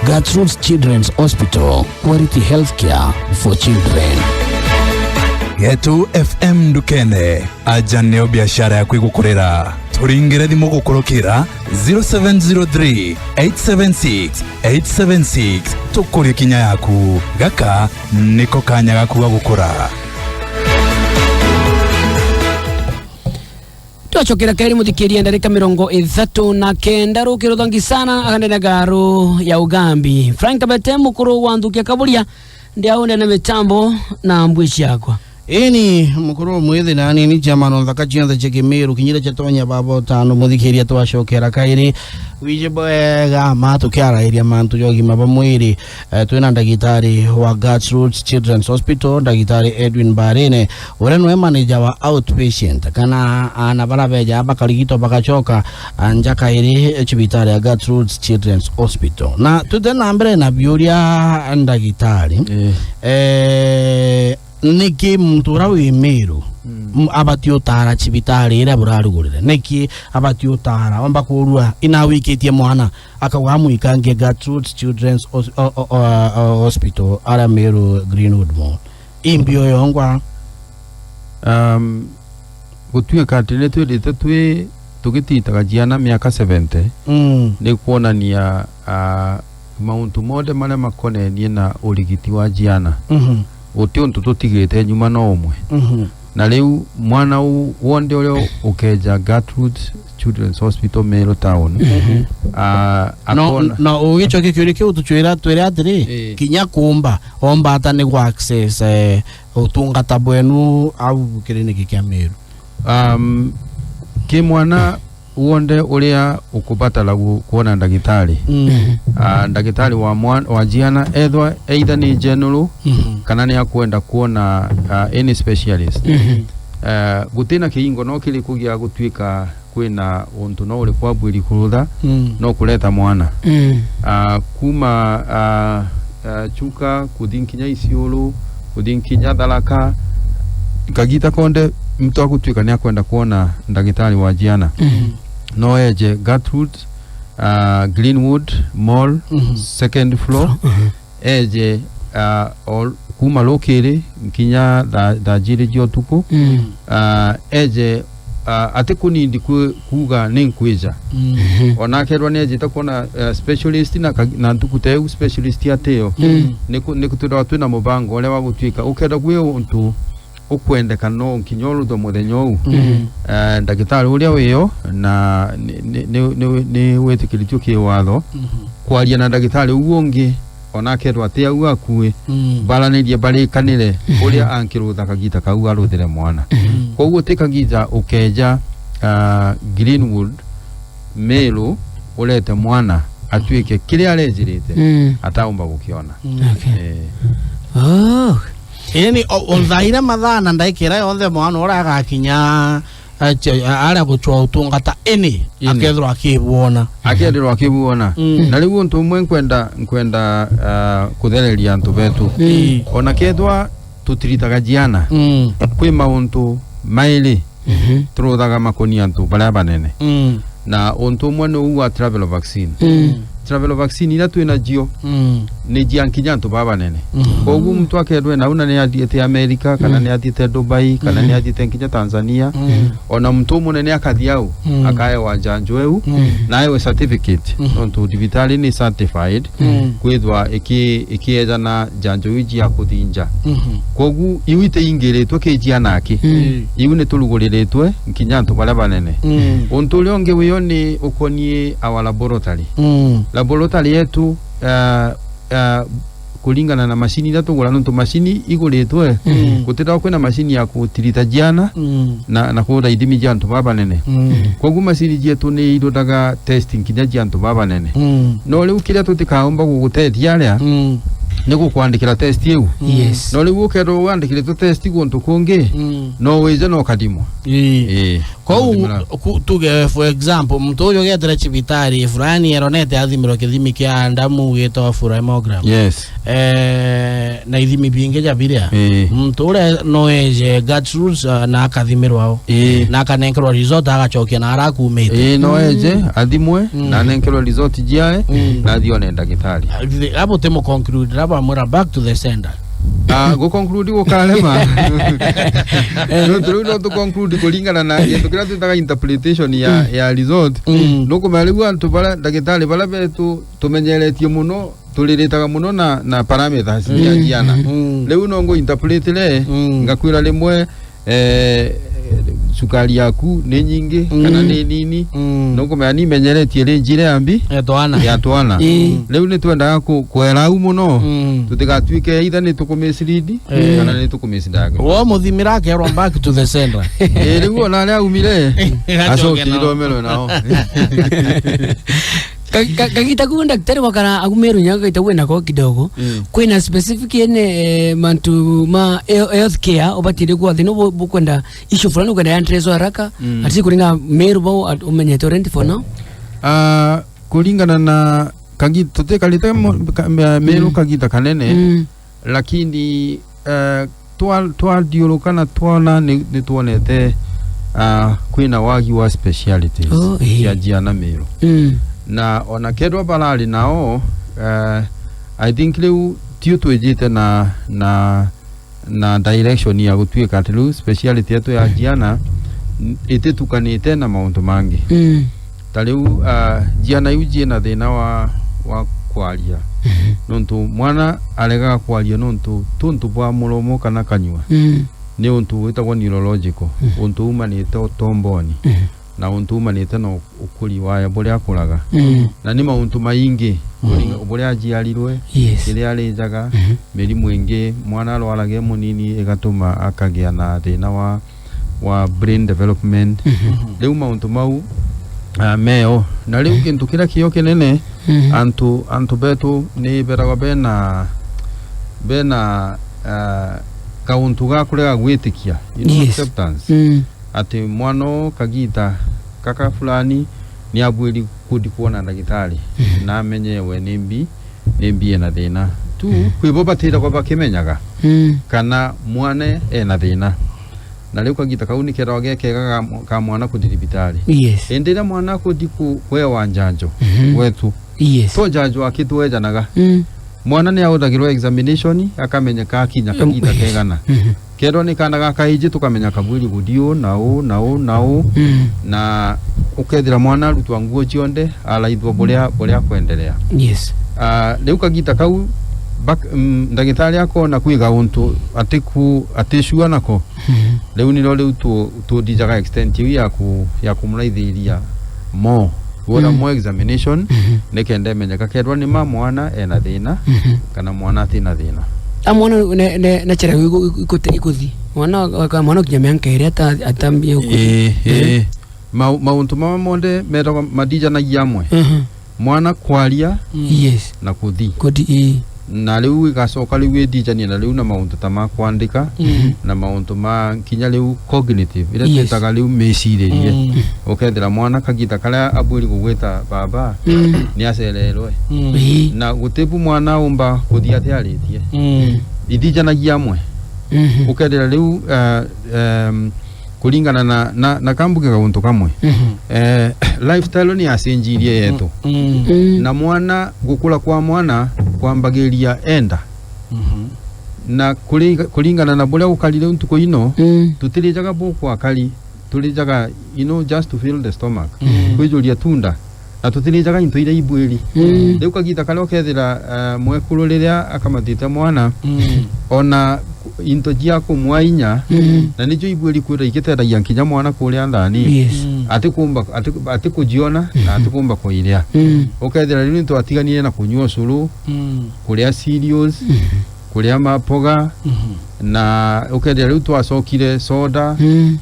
Gertrude's Children's Hospital, quality healthcare for children. Geto F M ndukene, aja nio biashara yaku igukurira. Turingire thimu gukurukira zero seven zero three, eight seven six, eight seven six. Tukurie kinya yaku. Gaka niko kanya gaku ga gukura. Twacokera kairi muthikiria ndarika mirongo ithatu na kenda rukiri ruthangi sana agandene garu ya ugambi. Frank Kabete, mukuru wa nthuki ya Kaburia, ndi au ndene mitambo na mbwi ciakwa. Ini mukuru mwithi na nini chairman o nthaka cionthe cia Kimiru kinyire chatonya baba utano muthikiria twacokera kairi. Wiji bwega ma tukiarairia mantu ja ugima bwa mwiri. Eh, twina ndagitari wa Gertrude's Children's Hospital, ndagitari Edwin Barine, uria nwe manager wa outpatient, kana aana bara beja bakarigitwa bagacoka, ah, nja kairi cibitari ya Gertrude's Children's Hospital. Na tute na mbere na biuria ndagitari. Eh. Eh, niki muntu uria wi Meru, mm, m-, abati utara cibitari iria burarugurire? Niki abati utara? Omba kurua, ina wikitie mwana, akauga amwikangie Gertrude's Children's Hos-, o-, o-, o-, o-, Hospital, aria Meru Greenwood Mall. Imbi uyo ngwa? Um, gutuika ati ni twithite twi tugititaga ciana miaka seventy, mm, ni kwonania, ah, mauntu monthe maria makonenie na urigiti wa ciana, mhm, guti untu tutigite nyuma no umwe. Mhm. Na riu mwana u wonthe uria ukeja Gertrude Children's Hospital Meru Town, mhm, ah, no, akona no, ugicokia kiuria kiu tucwira twire atiri, eh, kinya kumba, omba ata ni gwa access, eh, utungata bwenu au kiriniki kia Meru? Um, ki mwana wonthe uria ukubatara gu-, kuona ndagitari, mm, ah, ndagitari wa mwan-, wa ciana, ethwa either ni general, mhm, kana ni akwenda kuona, ah, any specialist. Mhm. Ah, gutina kiingo no kiriku gia gutuika kwina untu no uriku abwiri kurutha, mm, no kureta mwana. Mm. Ah, kuma, ah, ah, Chuka, kuthi nkinya Isiolo, kuthi nkinya Tharaka, kagita konthe muntu agutuika ni akwenda kuona ndagitari wa ciana. Mm. No eje Gertrude, ah, Greenwood Mall, mhm, second floor. Mhm. Eje ah, o, kuma rukiri nkinya thaa, thaa jiri cia utuku, Mm. ah, eje, ah, atikunindi ku-, kuuga ni nkwija. Mm. Mhm. Ona akeethirwa ni ejite kwona, ah, specialist na ka-, na ntuku teu specialist atio. Mm. Ni ku-, ni twithagwa twina mubango uria wa gutuika. Ukeethirwa gwi untu ukwendeka no nkinya uruthwe muthenya uu. Mm. Eh, ndagitari uria wio na ni, ni, ni, ni, ni witikiritie kiwatho Mhm. kwaria na ndagitari uu ungi, ona akethirwa ati au akui, Mm. baranirie barikanire Mhm. uria ankirutha kagita kau aruthire mwana. Mhm. Koguo ti kagita ukeja, ah, Greenwood, Meru urete mwana atuike kiria arejirite Mm. ataumba gukiona. Mm. Okay. Eh. Oh. Ini o, o thaa iria mathaa na ndaika iria yonthe mwana uria agakinya, ache-, a-, aria gucwa utungata ini, Ini. akethirwa akibwona. Akethirwa akibwona. Mm. Na riu untu umwe nkwenda, nkwenda, ah, kuthereria antu betu. Mm. Ona kethwa tutiritaga jiana, Mm. kwi mauntu mairi Mhm. turuthaga makoni antu baria banene. Mm. Na untu umwe ni uu wa travel vaccine. Mm. Travel vaccine iria twina cio Mm. ni cia nkinya antu baa banene. Mm. Koguo muntu akethirwa nau na ni athiite America, kana Mm. ni athiite Dubai, kana ni Mm. athiite nkinya Tanzania, Mm. ona muntu umunene akathi au, Mm. akaewa njanjo eu, Mm. na aewe certificate, Mm. nontu thibitari ni certified, Mm. kwithwa iki-, ikiejana njanjo iu cia kuthinja. Mhm. Kogu iu itiingiritwe ki ciana aki. Mm. Iu ni turuguriritwe nkinya antu baria banene. Mm. Untu uria ungi wio ni ukonie our laboratory. Mm. Laboratory yetu, ah, ah, kuringana na macini iria tugura, nontu macini iguritwe, Mm. gutithagwa kwina macini ya kutirita ciana Mm. na, na kuura ithimi cia antu baa banene. Mm. Kogu macini cietu ni irutaga test nkinya cia antu baa banene. Mm. No riu kiria tutikaumba gugutethia aria, Mm. ni gukwandikira test iu. Mm. Yes. No riu ukethirwa wandikiritwe test guntu kungi, Mm. no wije na ukathimwa. Ii. Ii. Kou, Guthimira. ku-, tuge, for example, muntu uyu ugetire cibitari fulani eronete athimirwe kithimi kia ndamu gitagwa full hemogram. Yes. Eh, na ithimi bingi ja biria. Ii. Muntu uria no eje Gertrude's, ah, na akathimirwa o. Ii. Na akanenkerwa result agacokia na ara akumite. Ii, no eje, Mm. athimwe, Mm. na anenkerwe result jiae, Mm. na athione ndagitari. Abo timu conclude, raba amwira back to the sender. Ah, gu conclude gukarema. Nontu riu no tu conclude kuringana na gintu kiria twitaga interpretation ya, Mm. ya result. Mm. Nukumenya riu antu baria, ndagitari baria betu tumenyeretie muno, turiritaga muno na, na parameters cia Mm, ciana. Mm. Riu no ngu interpret re, Mm. ngakwira rimwe, eh, cukari yaku ni nyingi Mm. kana ni nini. Mm. Nukumenya ni menyeretie ri njira ya mbi Ya twana. ya twana. Mm. Riu ni twendaga ku-, kwera au muno, Mm. tutigatuike either ni tukumislead Eh. kana ni tukumislead. Wo muthimira akerwa back to the sender. Eh, riu ona aria aumire, Agacoke acokire nao. Omerwe nao. Ka-, ka-, kagita kuu daktari wakara agumirwe nyaga gaita wina ko kidogo. Mm. Kwina specific ene, eh, mantu ma he-, health care ubatire kwa thina bu-, bukwenda issue fulani ukwenda ya address haraka. Mm. Ati kuringa Meru bau at-, umenyete already for now. Ah, kuringana na kagi-, tutikarite mo-, ka-, me-, Meru Mm. kagita kanene. Mm. Lakini, eh, twa-, twathiuruka na twona ni, ni twonete, ah, kwina wagi wa specialities Oh, eh. cia ciana Meru. Mm. Na ona kethirwa barari nao, eh, I think riu tiu twijite na, na, na direction ya gutuika ati riu speciality yetu ya ciana n-, ititukanite na mauntu mangi. Mm. Ta riu, ah, ciana iu ciina thina wa, wa kwaria. Mhm. Nontu mwana aregaga kwaria nontu tuntu bwa muromo kana kanyua. Mm. Ni untu witagwa neurological. Mhm. Untu umanite utomboni. Mhm. Na untu umanite na u-, ukuri wayo buria akuraga. Mm. Na ni mauntu maingi, Mm. kuringa buria aciarirwe, Yes. kiria arijaga, Mhm. mirimu ingi, mwana arwaraga e munini igatuma akagia na thina wa wa brain development. Mhm. Riu mauntu mau, ah, meo. Na riu kintu kiria kio kinene, Mhm. antu, antu betu ni beragwa bena, bena, ah, kauntu ga kurega gwitikia, you know, Yes. acceptance. Mm. Ati mwana o kagita kaka fulani ni abuiri kuthi kwona ndagitari, Mhm. na amenye we ni mbi ni mbi ena thina. Tu, Mm. kwi bo batiragwa bakimenyaga Mm. kana mwana ena thina. Na riu kagita kau ni kethagwa gekega ga, ka mwana kuthi thibitari. Yes. Indi riria mwana akuthi ku-, kwewa njanjo Mhm. gwetu, Yes. to njanjo akitwejanaga. Mm. Mwana ni auragirwa examination, akamenyeka akinya kagiita kegana. Mhm. Kethirwa ni kaana ga kaiji, tukamenya kabwiri guthii uu, na uu, na uu, na uu. Mm. Na ukethira mwana arutwa nguo cionthe, araithwa buria, buria akwenderea. Yes. Ah, riu kagiita kau, bak-, mm, ndagitari akona kwiga untu atiku-, aticua nako. Mhm. Riu niro riu tu-, tuthijaga extent iu ya ku-, ya kumuraithiria more. Wona Mm. more examination, Mhm. nikenda imenyeka kethirwa ni ma mwana ena thina, Mhm. kana mwana atina thina. A mwana ne, ne, na chera iku-, iku-, ikuthi. Mwana wa, wa, mwana ukinya miaka iri ata-, atambia uku-, Ii, Eh. ii. Mau-, mauntu mama monthe metagwa mathijanagia amwe. Mhm. Mwana kwaria Mm. Yes. na kuthi. Kuthi, ii. Na riu igacoka riu ithijanie na riu na mauntu ta ma kwandika, Mhm. na mauntu ma kinya riu cognitive, iria Yes. twitaga riu miciririe. Mm. Ukethira mwana kagiita karia abwiri gugwita baba, Mm. ni acererwe. Mm. Ii. Na gutibu mwana umba kuthi atiaritie. Mm. Ithijanagia amwe. Mhm. Ukethira riu, eh, em, kuringana na, na, na kambuge kauntu kamwe. Mhm. Eh, lifestyle ni yacenjirie yetu. Mm. Mm. Na mwana, gukura kwa mwana kwambagiria enda. Mhm. Na kuri-, kuringana na buria gukarire ntuku ino, Mm. tutirijaga buku akari, turijaga, you know, just to fill the stomach. Mm. Kwijuria tunda. Na tutirijaga into iria ibwiri. Mm. Riu kagiita karia ukethira, eh, mwekuru riria akamatite mwana, Mm. ona into cia kumwa inya, Mm. na nicio ibwiri kwira igiteithagia nkinya mwana kuria ndani. Yes. Mm. Atikumba, ati-, atikujiona, na atikumba kuiria. Mm. Ukethira riu nitwatiganire na kunyua ucuru, Mm. kuria cereals, Mm. kuria mapoga, Mhm. na ukethira riu twacokire soda, Mm.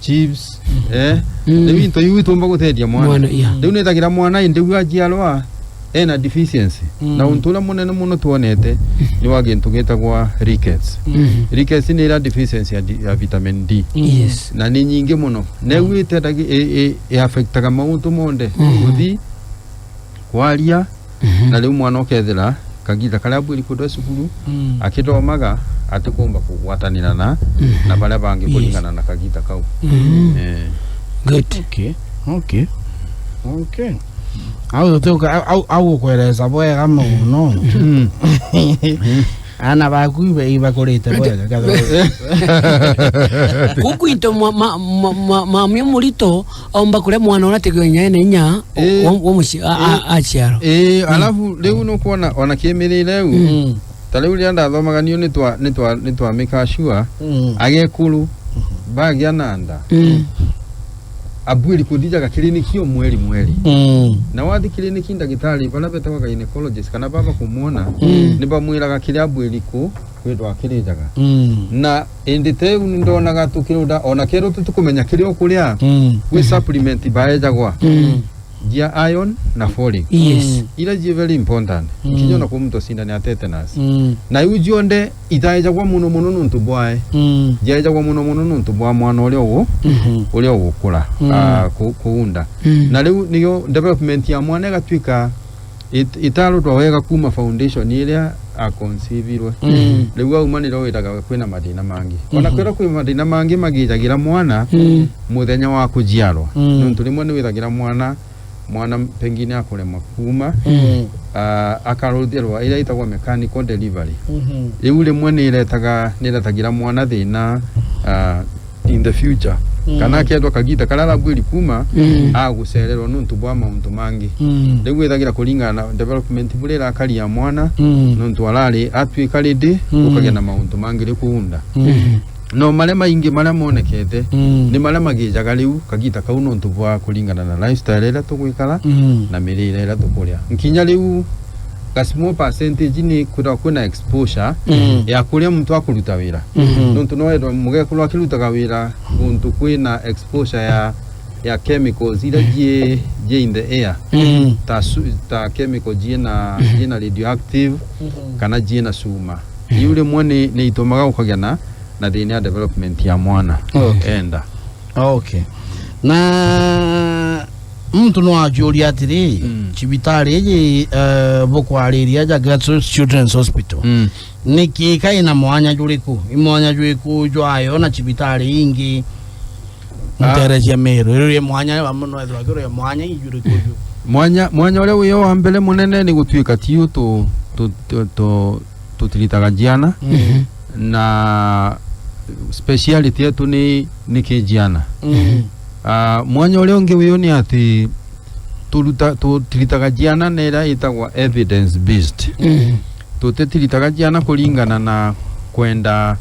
chips, eh? Mm. Riu into iu itumba gutethia mwana. Mwana, yeah. Riu nithagira mwana indi riu ajiarwa ena deficiency. Mm. Na untu uria munene muno twonete ni wa gintu gitagwa rickets. Mm. Rickets ni iria deficiency ya di-, ya vitamin D. Mm. Yes. Na ni nyingi muno. Na iu Mm. itethagi-, i-, i-, i affectaga mauntu monthe. Mm. Kuthi, kwaria, Mhm. Na riu mwana ukethira kagiita karia abwiri kwithirwa cukuru, Mm. akithomaga, atikumba kugwatanira na, Mhm. na baria bangi Yes. kuringana na kagiita kau. Mm. Eh. Good. Okay. Okay. Okay. Au tutuka-, au, au, au gukwereza bwega muno. Mm. Ana baku ibe-, ibakurite bwega, kethira Guku into mwa-, ma-, ma-, ma-, mamio murito, omba kuria mwana uria atigiwe inya ena inya, Ii. wa, wa muci-, a, a, Ii. aciarwa. Ii, Mm. alafu riu nukwona ona kimirire u, Mm. ta riu riria ndathomaga niu nitwa-, nitwa-, nitwamika sure, Mm. agekuru, bagia na nda. Mm. Abwiri kuthijaga kiriniki o mweri mweri. Mm. Na wathi kiriniki ndagitari, baria betagwa gynecologist, kana baba kumwona, Mm. ni bamwiraga kiria abwiri ku-, kwithwa akirijaga. Mm. Na indi teu ni ndonaga tukirunda, ona kethirwa tutikumenya kiria ukuria, Mm. kwi supplement baejagwa. Mm. Jia iron na folic. Yes. Mm. Ira ji very important. Mm. Kinya ona kwi muntu cindani ya tetanus. Mm. Na iu cionthe itaejagwa muno muno nontu bwae. Mm. Jaejagwa muno muno nontu bwa mwana uria ugu-, Mhm. uria ugukura, Mm. ah, ku-, kuunda. Mm. Na riu niyo development ya mwana igatuika it-, itarutwa wega kuma foundation iria aconceivirwe. Mm. Riu auma nirio wiraga kwina mathina mangi. Ona Mhm. kwira kwi mathina mangi magijagira mwana Mm. muthenya wa kujiarwa. Mm. Nontu rimwe ni withagira mwana mwana pengine akuremwa kuuma, Mm. ah, akaruthirwa iria itagwa mechanical delivery. Mhm. Riu rimwe ni iretaga, ni iretagira mwana thina, ah, in the future. Mm. Kana akethwa kagiita karia arabwiri kuuma, Mm. agucererwa nontu bwa mauntu mangi. Mm. Riu withagira kuringana na development buria irakari ya mwana, Mm. nontu arari atuika ready, Mm. gukagia na mauntu mangi ri kuunda. Mm. No maria maingi maria monekete Mm. ni maria magijaga riu kagiita kau nontu bwa kuringana na lifestyle iria tugwikara Mm. na mirire iria tukuria. Nkinya riu ga small percentage ni kwithagwa kwina exposure Mm. ya kuria muntu akuruta wira. Mhm. Nontu no wethwa mugekuru akirutaga wira guntu kwina exposure ya, ya chemicals iria jie, jie in the air. Mm. Ta su-, ta chemical jiena, jiena radioactive, Mhm. kana jiena cuma. Iu rimwe ni, ni itumaga gukagia na, na thina ya development ya mwana. Okay. Enda. Okay. Na muntu no ajuria atiri, Mm. cibitari iji, eh, bukwariria ja Grassroots Children's Hospital, Mm. niki kaina mwanya juriku? I mwanya juriku jwayo na cibitari ingi? Ah. Nterecia Meru, iria iri mwanya, bamwe no ethirwa kiri mwanya ijuri kuju. Mwanya, mwanya uria wio wa mbere munene ni gutuika tiu tu-, tu-, tu-, tu-, tutiritaga ciana. Mhm. Na speciality yetu ni, ni kijiana. Mhm. Ah, mwanya uria ungi wiyo ni ati turuta-, tutiritaga ciana na iria itagwa evidence based. Mhm. Tutitiritaga ciana kuringana na kwenda,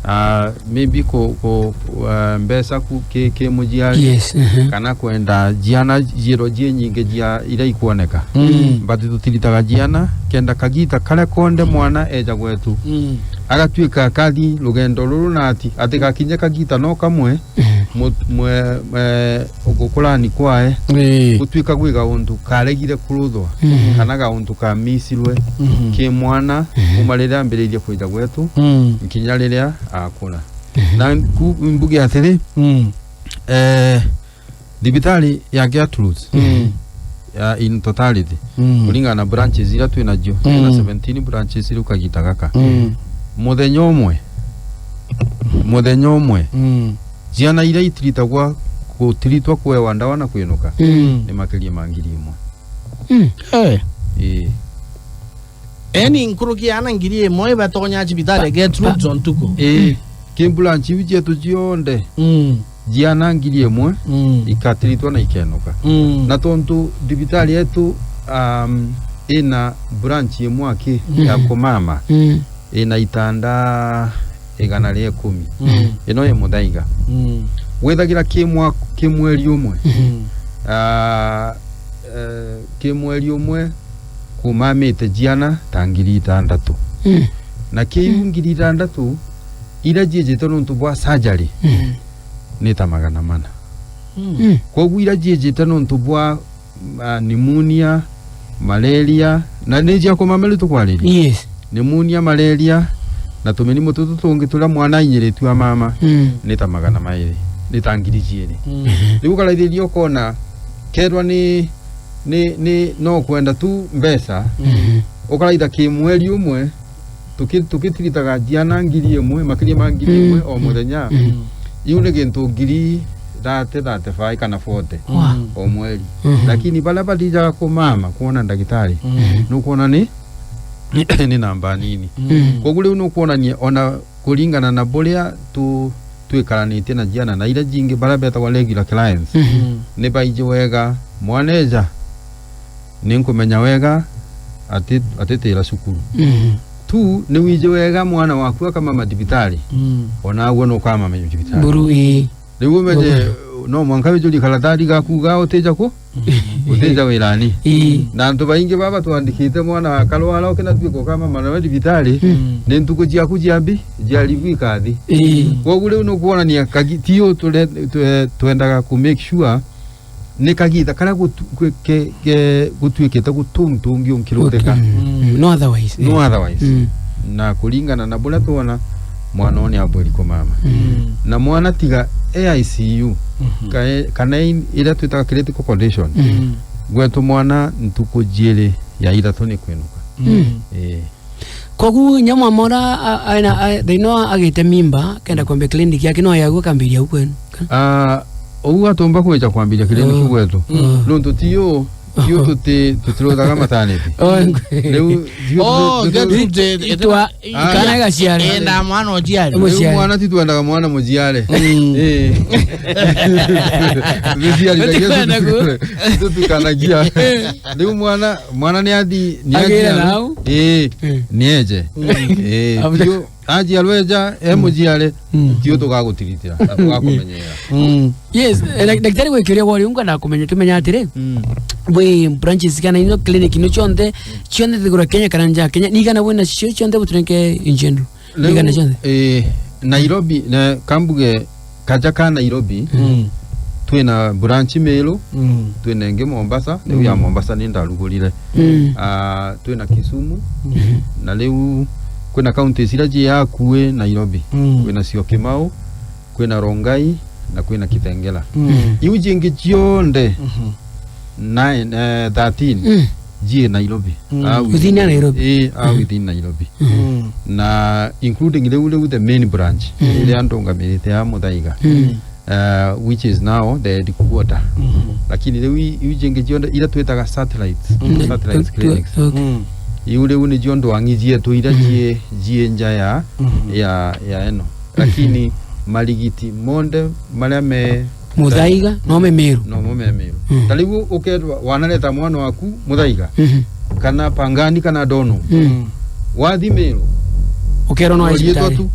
ah, maybe ku, ku, ah, mbeca ku, ki, ki muciari, yes, mhm, kana kwenda ciana ciirwe cie nyingi cia iria ikwoneka. Mm. But tutiritaga ciana kenda kagita karia konde mwana eja gwetu. Mm. Agatuika kathi rugendo ruru na ati, ati gakinye kagita no kamwe, mm, mu-, mwe, mwe, gukurani kwae, ii, gutuika gwi gauntu karegire kuruthwa, mm, kana gauntu kamisirwe, mhm, ki mwana, mhm, kuma riria ambiririe kwija gwetu, mm, nkinya riria akura. Mhm. Na ku-, mbuge atiri, mm, eh, thibitari ya Gertrude, mm, ya in totality, mm, kuringana na branches iria twi nacio, mm, twina seventeen branches riu kagita gaka. Mm. Muthenya umwe, muthenya umwe, mm, ciana iria itiritagwa, gutiritwa kwewa ndawa na kwinuka, mm, ni makiria ma ngiri imwe. Mm. Eh. Ii. Eni nkuruki ya ana ngiri imwe ibatonya cibitari ya Gertrude o ntuku. Ii. Ki branch iu cietu cionthe, mm, ciana ngiri imwe, mm, ikatiritwa na ikenuka. Mm. Na tontu thibitari yetu, um, ina branch imwe aki, mm, ya kumama, mm, ina itanda igana ria ikumi. Mm. Ino i muthaiga. Mm. Withagira ki mwa-, ki mweri umwe. Mm. Ah, eh, ki mweri umwe kumamite ciana ta ngiri itandatu. Mm. Na kiu, mm, ngiri itandatu iria ciijite nontu bwa surgery, mm, ni ta magana mana. Mm. Mm. Kwoguo iria ciijite nontu bwa, ah, pneumonia, malaria, na ni cia kumama riu tukwariria. Yes. Pneumonia, malaria, na tumirimo tutu tungi turia mwana ainyiritue a mama, mm, ni ta magana mairi, ni ta ngiri ciiri. Mm. Riu ukaraithiria ukona, kethirwa ni, ni, ni, no kwenda tu mbeca, mm, ukaraitha ki mweri umwe, tuki-, tukitiritaga ciana ngiri imwe, makiria ma ngiri imwe, mm, o muthenya. Mm. Iu ni gintu ngiri thirty, thirty-five kana forty, wow, o mweri. Mm. Lakini baria bathijaga kumama kwona ndagitari, mm, nukwona ni, ni namba nini. Mm. Kwoguo riu nukwonania ona kuringana na buria tu-, twikaranitie na ciana na iria cingi, baria betagwa regular clients, mm, ni baiji wega, mwana eja, ni nkumenya wega ati-, atitira cukuru. Mm. Tu, ni wiji wega mwana waku akamama thibitari, mm, ona agwe nukamama thibitari. Buru, ii. Riu umenye, no mwanka wijuri karatari gakuga utija ku, utija wirani. Ii. Na antu baingi baba twandikite mwana akarwara ukina tuika ukamama nawe thibitari, mm, ni ntuku ciaku cia mbi, cia ribu ikathi. Ii. Kwoguo riu nukwonania kagi-, ti u ture-, twe-, twendaga ku make sure ni kagita karia gutu-, ke-, ke-, ke-, gutuikite gutuntungi unkiruteka. Okay. Mm. No otherwise, no, eh, otherwise. Mm. Na kuringana na buria twona, mwana uyu ni abwiri kumama. Mm. Na mwana tiga e I C U, mhm, ka-, kana in-, iria twitaga critical condition, mm, gwetu mwana ntuku ciiri ya ithatu ni kwinuka. Mm. Eh. Kogu inya mama ura a-, aina, a-, thaino agite mimba, kenda kwambia clinic yake, no yagua kambiria au kwenu? Ah, ou atumba kwija kwambiria clinic, oh, gwetu. Oh. Nontu ti u, ti u tuti-, tutiruthaga maternity. Oh, ngwe. Riu, ti u, oh, tu-, tu-, tu-, itwa, ah, kana igaciara. Enda mwana uciare. Riu muciare. Mwana titwendaga mwana muciare. Mm. Eh. Tuciarithanagia. Tutikwenda ku- tutukanagia. Riu mwana, mwana ni athi, ni athi agire nau. Ii, mm, ni eje. Mm. Ii, abu- biu, ajiarwa eja, e, mm, muciare, mm, tiu tugagutiritira, na tugakumenyera. Mm. Yes, eh, dak-, daktari, gwikiria gwori unga na kumenya, tumenya atiri, mm, bwi branches kana ino clinic ino cionthe, cionthe thiguru ya Kenya kana nja ya Kenya, ni igana bwina cio cionthe buturenge in general? Riu, ni igana cionthe? Eh, Nairobi, na kambuge, kaja ka Nairobi, mm, twina branch Meru, mm, twina ingi Mombasa, riu ya, mm, Mombasa ni ndarugurire. Mm. Ah, twina Kisumu, mm, na riu kwina counties iria ji akui Nairobi. Mm. Kwina Syokimau, kwina Rongai, na kwina Kitengela. Mm. Iu jingi cionthe, mhm, nine, eh, thirteen, mm, ji Nairobi. Mm. Ah, within, within Nairobi. Eh, ah, mm, within Nairobi. Mm. Na including riu, riu the main branch, mm, iria ndungamirite ya Muthaiga. Mm. Uh, which is now the headquarter. Mm. Lakini riu i-, iu jingi cionthe iria twitaga satellites, mm, satellites, okay, clinics. Okay. Mm. Iu riu nicio ndwang'i cietu iria cii, cii nja ya, Mhm. ya, ya eno. Lakini marigiti monthe maria me Muthaiga, no me Meru. No mo me Meru. Mm. Ta riu ukeethirwa wanareta mwana waku Muthaiga, Mhm. kana Pangani, kana Dono. Mm. Wathi Meru, Ukeerwa no ae urie cibitari. Tu.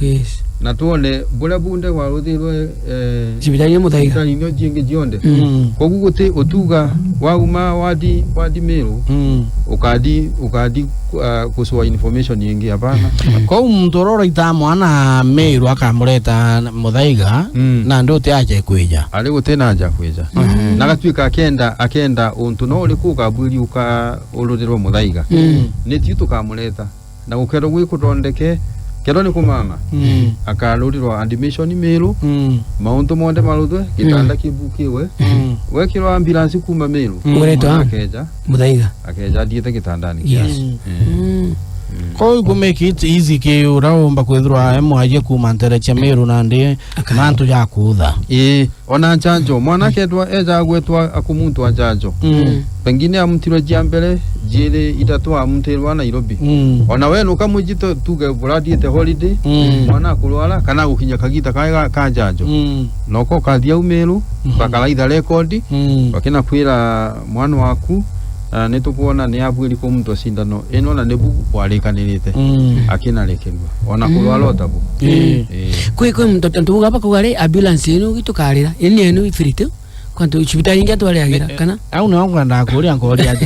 Yes. Na twone buria bunthe waruthirwe, eh, Cibitari ya Muthaiga. Cibitari ino ciingi cionthe. Mm. Koguo guti utuga wauma wathi, wathi Meru, Mm. ukathi, ukathi, ah, kucua information ingi, hapana. Kou muntu uria uraitaa mwana Meru akamureta Muthaiga, Mm. nandi uti aja kwija. Ari guti na aja kwija. Mhm. Na agatuika akenda, akenda untu no uriku ukabwiri uka ururirwe Muthaiga. Mm. Ni tiu tukamureta. Na gukeethirwa gwi kuthondeke, keethirwa ni kumama, Mm. akarurirwa admission Meru, Mm. mauntu monthe maruthwe, gitanda Mm. kibukiwe, Mm. wekirwa ambulance kuuma Meru, Mm. Uretwa mwana akeja, Muthaiga. Akeja athiite gitandani kia. Yes. Mm. Eh. Mm. Mm. Kou iku make it easy ki uria umba kwithirwa e mwaria kuuma ntere cia Meru nandi Aka- mantu ja kuutha. Ii. Ona njanjo, mwana akethwa eja agwetwa akumuntua njanjo. Mm. Pengine amutirwe cia mbere, jiiri, ithatu amuntirwa Nairobi. Mm. Ona we nukamwijite tuge burathiite holiday, Mm. mwana akurwara, kana gukinya kagita kae ga, ka njanjo. Mm. Noko ukathi au Meru, Mhm. bakaraitha record, Mm. bakina kwira mwana waku, ah, ni tukwona ni abwiri kumuntua cindano ino na nibu bwarikanirite. Mm. Akinarekerua. Ona Mm. kurwara utabu. Ii. Ii. Kwi, kwi muntu, antu bauga bakauga ri, ambulance ino gitukarira. Ini enu ifirite. Kwantu cibitari ingi atwariagira, Eh, eh, kana? Au nio ngwendaga kuria nkoria ati,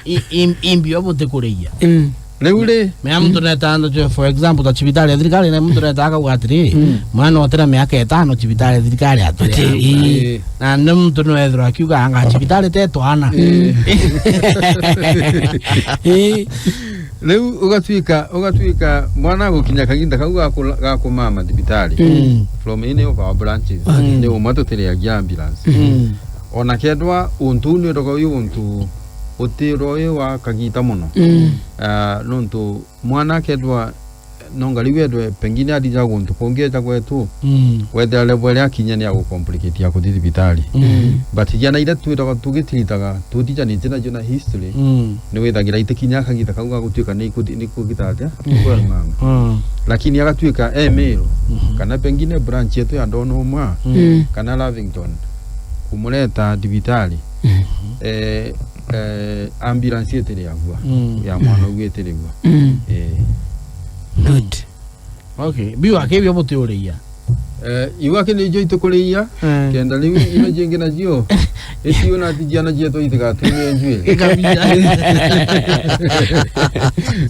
i-, im-, imbi o butikuriia. Mm. Riu ri? Mea muntu neta antu, for example, ta cibitari ya thirikari, na muntu neta akauga atiri, Mm. mwana otira miaka itano cibitari ya thirikari atiri. Ati, ii. Na ni muntu nwethirwa akiuga anga cibitari te twana. Mm. Ii. Riu ugatuika, ugatuika mwana agukinya kaginda kau ga kula-, ga kumama thibitari. Mm. From any of our branches, Mm. ni umwe tutiriagia ambulance. Mm. Ona kethwa untu uu ni uroga uyu untu uti uroga uyu wa kagita muno. Mm. Ah, nontu mwana akethwa no ngari wethwe pengine athija guntu kungi eja gwetu, Mm. wethira level iria akinya ni ya gucomplicate ya kuthi thibitari. Mm. But ciana iria twithaga tugitiritaga, tutijanitie nacio na history, Mm. ni withagira itikinya kagita kau ga gutuika ni ikuthi-, ni kugita atia? Mm. Mama. Mm. Lakini agatuika e Meru, Mhm. kana pengine branch yetu ya Ndonoma, Mm. kana Lavington, kumureta thibitari, Mm. eh, eh, ambulance itiriagua, Mm. ya mwana uyu itiriagua. Mm. Eh. Good. Okay. Biu aki bio butiuriia. Eh, iu aki nijo itukuriia, Eh. kenda riu ino jingi nacio, icio na ati ciana cietu itigatumie njuiri. Kabisa.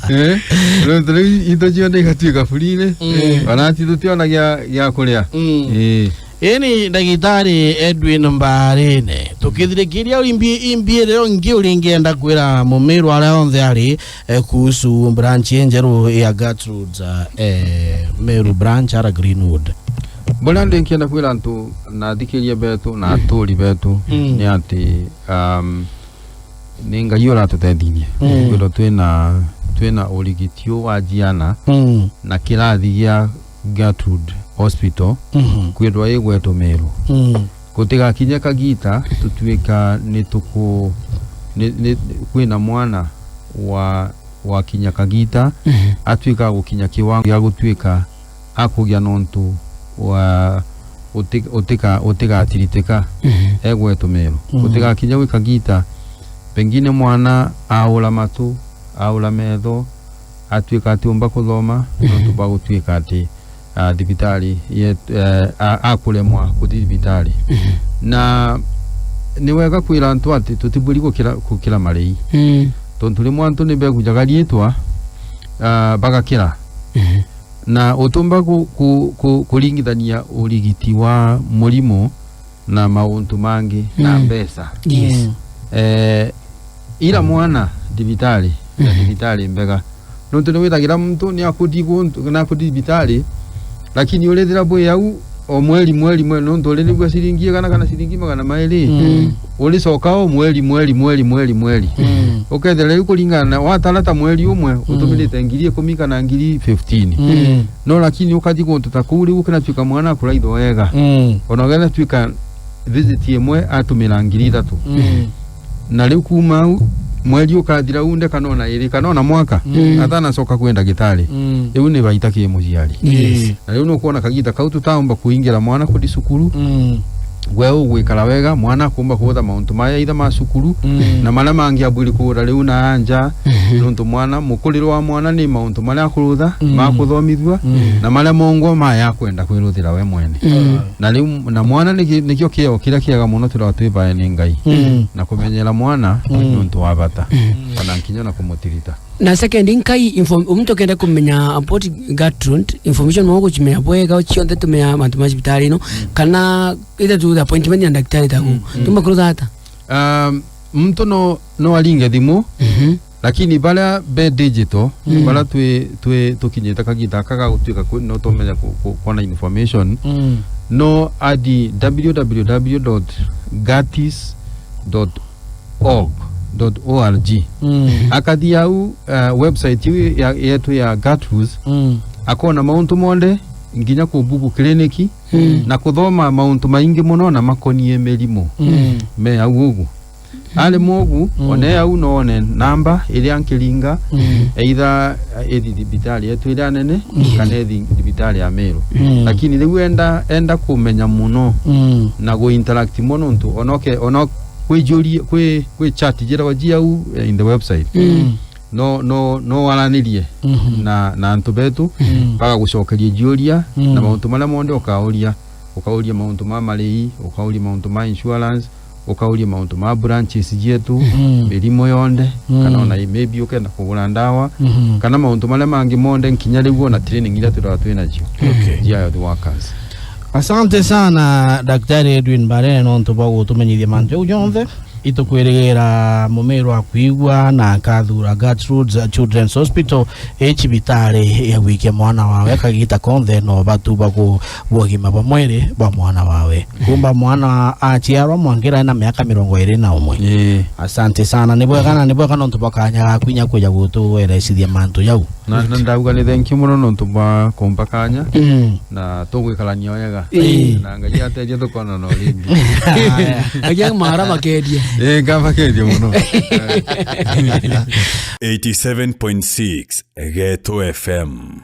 Eh? Riu, riu into cionthe igatuika burine. Mm. Ona ati tutiona gia, gia kuria. Mm. Eh. Ii ni Ndagitari Edwin Mbarine. Tukithirikiria imbi, imbi irio ingi uringienda kwira mumiru aria onthe ari, eh, kuhusu branch injeru ya Gertrude, eh, Meru branch ara Greenwood. Buria ndingienda kwira antu na athikiria betu na aturi betu Mm. ni ati, um, ni Ngai uratutethirie. Mm. Kwithirwa twina, twina urigiti uu wa ciana Mm. na kirathi gia Gertrude Hospital Mhm. kwithirwa igwetwo Meru. Mm. Gutigakinye kagita tutuika ni tuku-, ni, ni, kwina mwana wa, wa kinya kagita Mhm. atuika agukinya kiwango gia gutuika akugia nontu wa uti-, utika-, utigatiritika Mhm. egwetwo Meru. Mhm. Gutigakinye gwi kagita pengine mwana aura matu, aura metho, atuika atiumba kuthoma, Mhm. nontu bwa gutuika ati, ah, thibitari yet-, eh, a-, akuremwa kuthi thibitari. Mhm. Na ni wega kwira antu ati tutibwiri gukira, gukira marei. Mm. Tontu rimwe antu ni begujaga riitwa, ah, bagakira. Mhm. Na utumba ku-, ku-, ku-, kuringithania urigiti wa murimo na mauntu mangi na Mm. mbeca. Yes. Mm. Eh, ira mwana thibitari, na Mhm. thibitari mbega. Nontu ni withagira muntu ni akuthi guntu, na akuthi thibitari, lakini urithira bwi au o mweri, mweri, mweri, nontu uririgua ciringi igana kana ciringi magana mairi, Mm. uricoka o mweri, mweri, mweri, mweri, mweri. Mm. Ukethira riu kuringana na watara ta mweri umwe, Mm. utumirite ngiri ikumi kana ngiri fifteen. Mm. No lakini ukathi guntu ta kuu riu ukinatuika mwana akuraithwa wega. Mm. Ona ugetha tuika visit imwe atumira ngiri ithatu. Mm. Na riu kuuma au, mweri ukathira unde kana ona iri, kana ona mwaka, mm, atanacoka kwi ndagitari. Mm. Riu ni baita ki muciari. Yes. Na riu nukwona kagita kau tutaumba kuingira mwana kuthi cukuru, mm, gwe ugwikara wega, mwana akumba kuutha mauntu maya itha ma cukuru, mm, na maria mangi abwiri kuura riu na anja, mhm, nontu mwana, mukurire wa mwana ni mauntu maria akurutha, mm, ma kuthomithua, mm, na maria mongwa maya akwenda kwiruthira we mwene. Mm. Na riu, na mwana niki-, nikio kieo kiria kiega mono twithagwa twi bae ni Ngai. Mm. Na kumenyera mwana, mm, ni untu wa bata. Mm. Kana nkinya na kumutirita. Na second, Nkai, info-, muntu ukenda kumenya about Gertrude, information no gucimenya bwega, cionthe tumenya mantu ma cibitari ino, mm, kana itha tu appointment na daktari taku. Mm. Mm. Tumba kurutha ata? Um, muntu no, no aringe thimu, mhm, lakini baria be digital, mm, baria twi, twi, tukinyite kagita aka ga gutuika ku-, no tumenya ku-, ku-, kuona information, mm, no athi w w w dot gatis dot org dot org. Mm. Akathi au, uh, website iu ya, yetu ya Gertrude, mm, akona mauntu monthe, nginya ku book clinic, mm, na kuthoma mauntu maingi mono na makonie mirimu, mm, me au ugu. Ari mwogu, mm, one au no one namba iria nkiringa, mm, either, eh, ithi thibitari yetu iria nene, yes, kana ithi thibitari ya Meru. Mm. Lakini riu enda, enda kumenya mono, mm, na gu interact mono ntu, onoke, ono kwi juri-, kwi, kwi chat jiragwa ji au, eh, in the website. Mm. No, no, no waranirie, mhm, na, na antu betu, mm, bagagucokeria jiuria, mm, na mauntu maria monthe ukauria. Ukauria mauntu ma marei, ukauria mauntu ma insurance, ukauria mauntu ma branches jietu, mm, mirimo yonthe, mm, kana ona maybe ukenda kugura ndawa, mhm, kana mauntu maria mangi monthe, nkinya riu ona training iria twithagwa twinacio, okay, jia health workers. Asante sana, Daktari Edwin Barere, nontu bwa gutumenyithia mantu jau jonthe. Itukwirigira mumiru akwigua na akathura Gertrude's Children's Hospital, i cibitari ya gwikia mwana wawe kagita konthe na ubatu bwa ku-, bwa ugima bwa mwiri bwa mwana wawe. Kumba mwana aciarwa mwangira ena miaka mirongo iri na umwe. Ii. Asante sana. Ni bwega na ni bwega nontu bwa kanya gaku inya kuja gutuerecithia mantu jau. Na, na ndauga ni thank you mono nontu bwa kumpa kanya. Mm. Na tugwikarania wega. Ii. Na Ngai ateethia tukona no ringi. Aya. Agia mara makendia. Ii, ngamba kendia mono. Eighty-seven point six Geto F M.